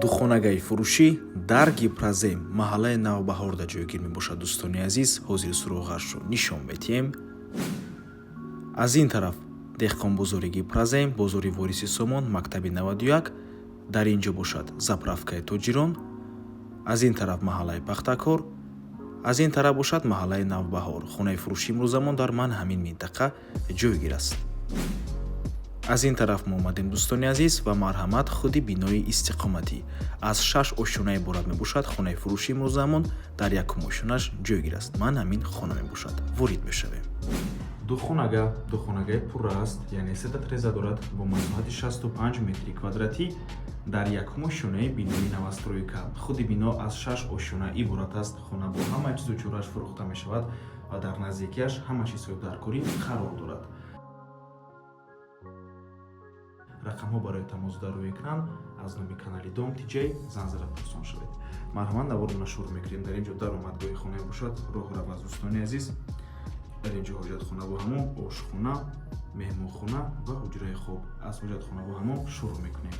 Духонагаи фурӯшӣ дар Гипрозем, маҳаллаи Навбаҳорда ҷойгир мебошад. Дӯстони азиз, ҳозир суроғашро нишон медиҳем. Аз ин тараф деҳқонбозори Гипрозем, бозори Вориси Сомон, мактаби 91, дар ин ҷо бошад заправкаи Тоҷирон, аз ин тараф маҳаллаи Пахтакор, аз ин тараф бошад маҳаллаи Навбаҳор. Хонаи фурӯши имрӯзамон дар ман ҳамин минтақа ҷойгир аст. Аз ин тараф мо омадем, дӯстони азиз, ва марҳамат, худи бинои истиқоматӣ аз шаш ошёна иборат мебошад. Хонаи фурӯши имрӯзамон дар якум ошёнаш ҷойгир аст. Ман ҳамин хона мебошад, ворид мешавем. Духонага, духонагаи пурра аст, яъне сета треза дорад, бо масоҳати 65 метри квадратӣ дар якум ошёнаи бинои новостройка. Худи бино аз шаш ошёна иборат аст. Хона бо ҳама чизу чорааш фурӯхта мешавад ва дар наздикиаш ҳама чизҳои даркорӣ қарор дорад. Рақамҳо барои тамос дар рӯи экран. Аз номи канали Дом Тиҷай занг зада пурсон шавед. Марҳамат, наворро шурӯъ мекунем. Дар ин ҷо даромадгоҳи хона бошад, роҳрав аз. Дӯстони азиз, дар ин ҷо ҳоҷатхона бо ҳамом, ошхона, меҳмонхона ва ҳуҷраи хоб. Аз ҳоҷатхона бо ҳамом шурӯъ мекунем.